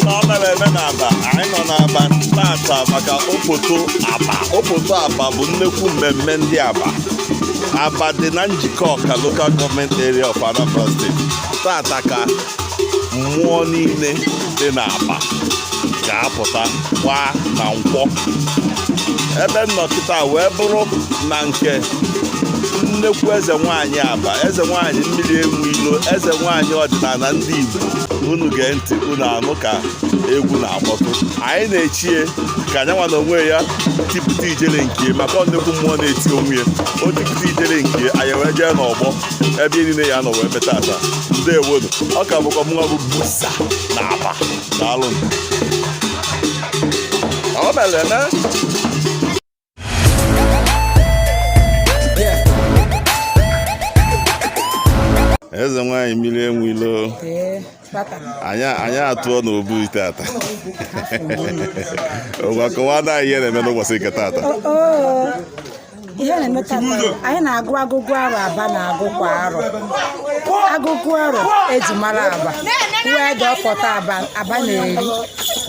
Na ọ mere eme n'Aba. Anyị nọ n'Aba tata maka Opoto Aba. Opoto Aba bụ nnekwu mmemme ndị Aba. Aba dị na Njikọka Local Government Area of Anambra State. Tata ka mmụọ niile dị n'Aba ga-apụta gbaa na nkwọ. Ebe nnọkịta wee bụrụ na nke nnekwu eze nwanyị Aba, eze nwanyị mmiri enwe ilo, eze nwanyị ọdịnala ndị Igbo. Unu gee ntị, unu anụ ka egwu na-akpọtụ. Anyị na-echie ka anyanwa na onwe ya tipụta ijele nke, maka ọ nnekwu mmụọ na-eti onwe ya. O tipụta ijele nke anyị wee jee n'ọgbọ ebe niile ya nọ wee mee tata. Ndewonu. Ọ ka bụkwa mụnwa bụ Busa na Aba. Daalụ. Ọ mere eme. Eze nwanyị mmiri enwe ilo. Ee, bata. Anyị atụọ n'obu ite ata. Ngwa, kọwaa na ihe na-eme n'ụbọchị nke tata. Oo, ihe na-eme tata, anyị na-agụ agụgụ arọ Aba na-agụ kwa arọ, agụgụ arọ eji mara Aba wee dị ọpọta Aba. Aba na-eri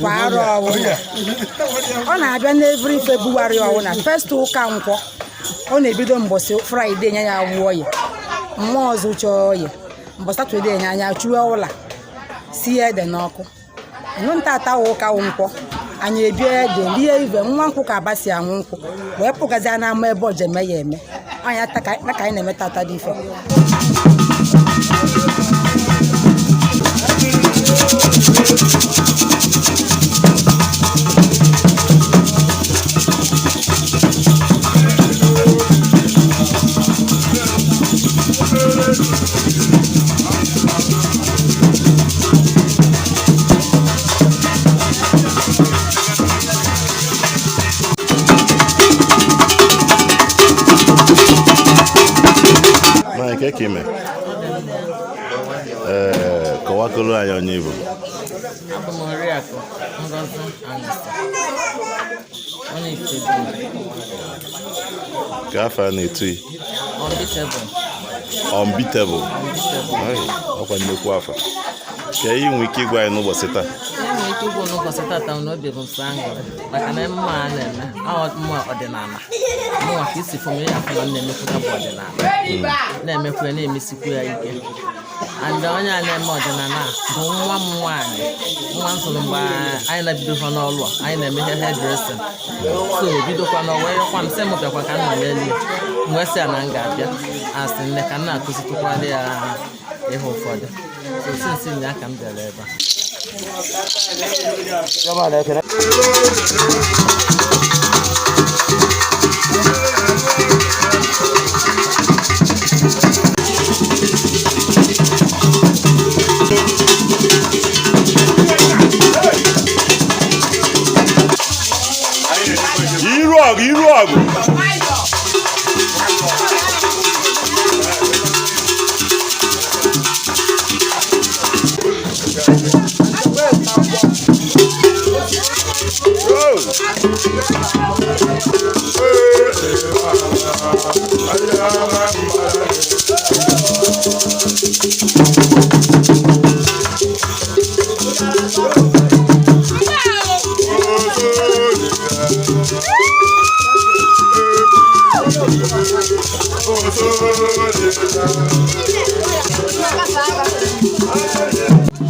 kwa arọ ọwụna. Ọ na-abịa n'every February ọwụna, first ụka nkwọ. Ọ na-ebido mbọsị Friday, nye ya wụọ ya mmụọ ọzọ, chọọ ya mbọsị Saturday, nye anya chụọ ụla, sie ede n'ọkụ. Nụ ntata wụ ụka wụ nkwọ. Anyị ebie ede, rie ive nwa nkwụ ka Aba si anwụ nkwụ, wee pụgazi n'ama ebe ọjem ya eme anya ka anyị na-eme tata dị ife. Nwaanyị, ka ime ee, kọwakọrọ anyị onye Igbo. Abụ m Oriakụ Ngozi Anịsa, onye Ifitedunu. Ka afọ a na-etu yi? Unbeatable. Unbeatable. Unbeatable. Ai, ọkwa nnekwu afọ ka ihe nwee ike ịgwa anyị n'ụbọchị taa? Ihe nwere ike igwu n'ụbọchị tata na obi bụ m sọ aṅụrị maka na emume a na-eme ọ mmụọ ọdịnala. Mụnwa ka isi fụ m ya afụ na m na-emekwuta bụ ọdịnala, na-emekwa ya, na-emesikwa ya ike. And onye a na-eme ọdịnala a bụ nwa m nwaanyị, nwa m zụrụ mgbe anyị na-ebidokwa n'ọlụ a anyị na-eme ihe hairdressing. So bidokwa na wee yọkwa m sị m bịakwa ka m nọ n'elu ya. M wee sị ya na m ga-abịa, asị nne ka m na-akụzitụkwara ya ihe ụfọdụ. So since nya ka m bịara ebe a. Iru ọgụ, iru ọgụ. Oh!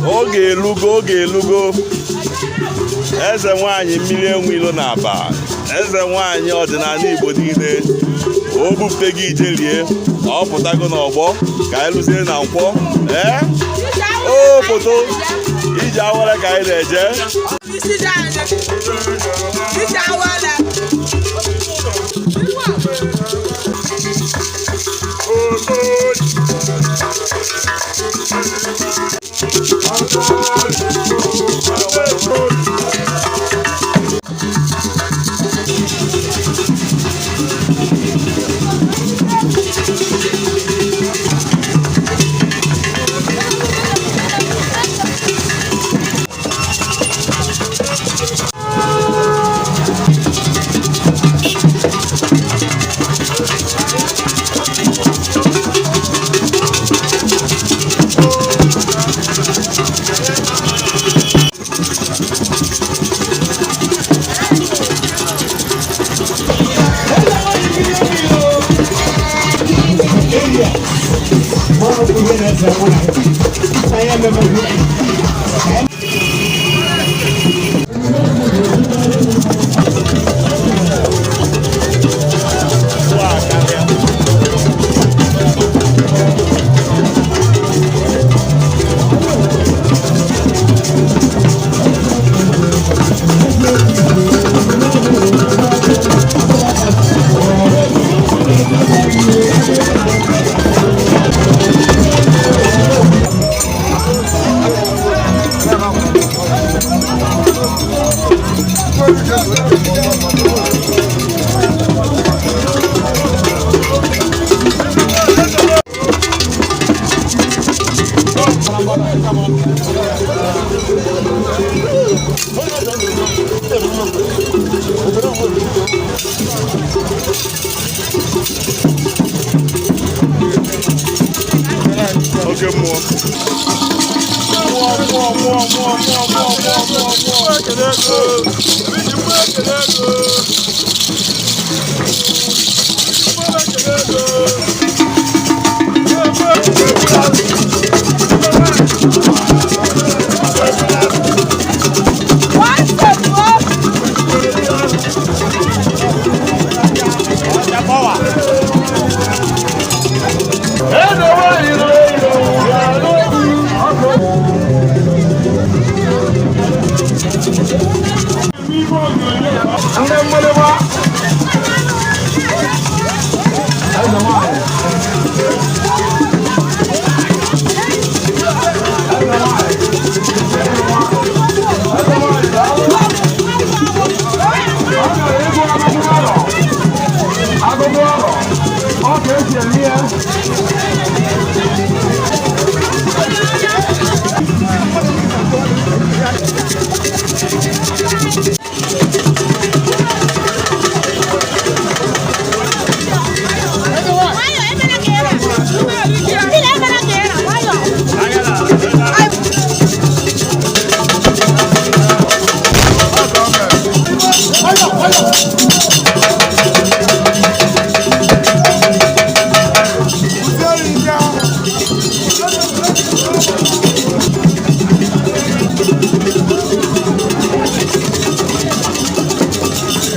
Oge elugo, oge elugo. Eze nwanyị mmiri enwe ilo na Aba, eze nwanyị ọdịnala Igbo niile, o bupụta gị ijelie, ọ pụtago n'ọgbọ ka anyị lụzie na nkwọ. Ee, o foto ije awara ka anyị na-eje. Ije awele. Oke mmụọ. Mmụọ, mmụọ, mmụọ, mmụọ, mmụọ, mmụọ, mmụọ, mmụọ, mmụọ. Ekele ego. Eji mmụọ ekele ego. Mmụọ ekele ego.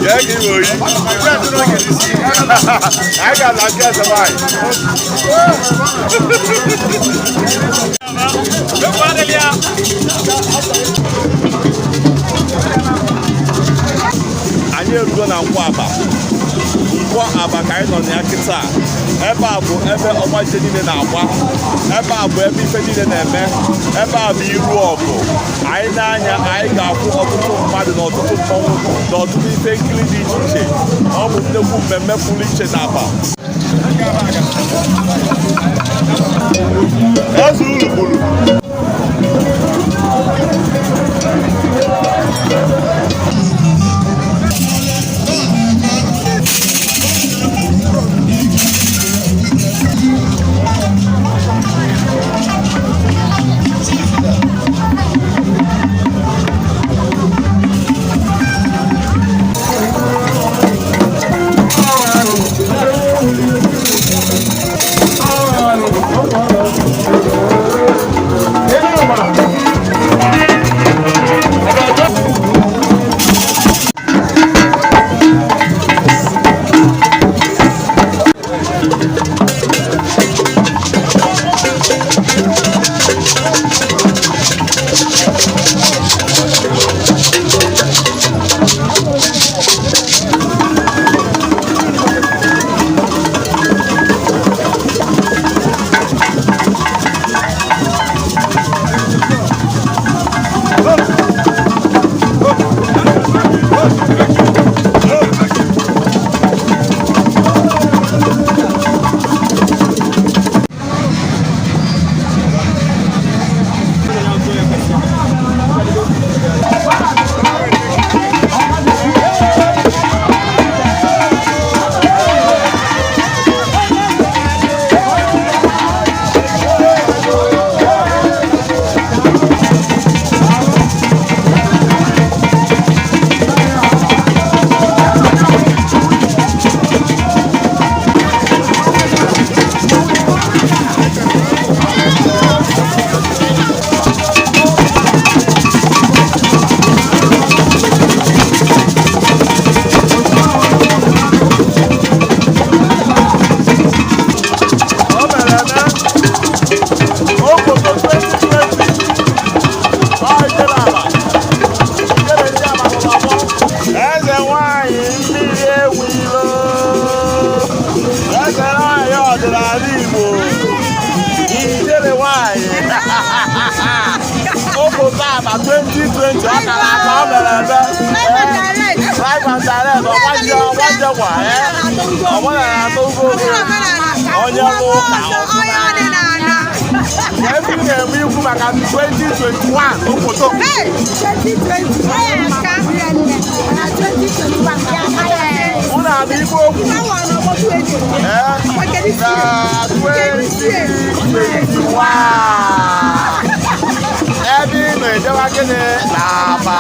Jee ka iwe oyi. Anyị ga-ala nke eze nwaanyị. Anyị erugo na Nkwọ Aba. Nkwọ Aba ka anyị nọ na ya kịta. Ebe a bụ ebe ọgbanje niile na-agba. Ebe a bụ ebe ife niile na-eme. Ebe a bụ iru ọgụ. Anyị na-anya, anyị ga-akwụ ọtụtụ mmadụ na ọtụtụ mmọnwụ na ọtụtụ ife nkiri dị iche iche. Ọ bụ nnukwu mmemme pụrụ iche na Aba. Eze uru gburu. Aba 2020 ọ kara aka ọ mere eme. Live and direct, ọgbanje ọgbanje kwa ọgbanje na-atụ ngwongwo onye bụ ụka ebe ị na-enwe ikwu maka 2021 Opoto. Unu abụ ikwu okwu na 2021 ebe ị na-ejewa gịnị na Aba.